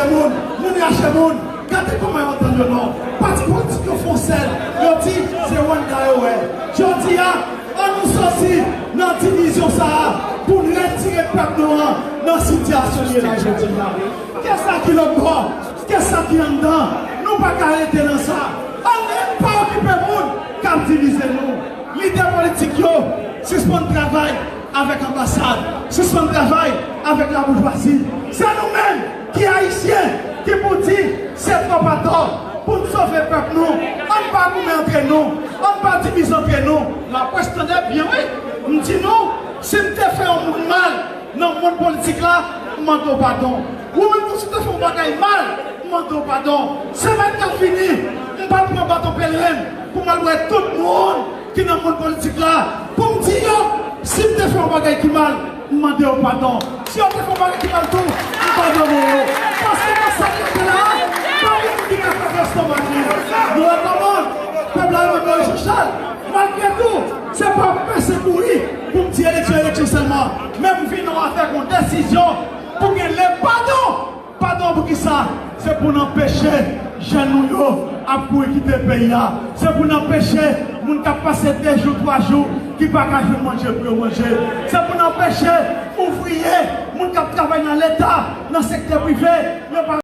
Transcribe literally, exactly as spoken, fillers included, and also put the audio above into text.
Moun, moun rache moun, gade kòman yo antann yo non. Pati politik yo fè yon sèl, yo di se Rwanda yo wè. Jodi a, ann nou sòti nan divizyon sa a pou n retire pèp nou an nan sitiyasyon li ye la jodi a. Kisa ki lòt bò? Kisa ki anndan? Nou pa ka rete nan sa. Ann, ann pa okipe moun k ap divize nou. Lidè politik yo, sispann travay avèk anbasad, sispann travay avèk laboujwazi. Se nou menm ki Ayisyen ki pou di se twòp atò pou n sove pèp nou. Ann pa goumen antre nou, ann pa divize antre nou. Laprès tande byen wi. M di nou, si m te fè yon moun mal nan mond politik la, m mande w padon. Ou menm tou, si w te fè yon bagay mal, m mande w padon. Semèn k ap vini, m pral pran baton peleren pou m al wè tout moun ki nan mond politik la, pou m di yo, si m te fè yon bagay ki mal, m mande yo padon. Si yo te fè yon bagay ki mal tou, m padone yo. Paske nan sa k ap la, pa gen moun ki ka fè fè estomak li. Nou wè kòman pèp la renmen Moyiz Jan Chal. Malgre tou, se pa pèse kouri pou m di eleksyon, eleksyon sèlman. Men m vin avèk yon desizyon pou gen le padon. Padon pou kisa? Se pou n anpeche jèn nou yo ap kouri kite peyi a. Se pou n anpeche moun k ap pase de jou, twa jou, ki pa ka jwenn manje pou yo manje. Se pou n anpeche ouvriye, moun k ap travay nan Leta, nan sektè prive, yo pa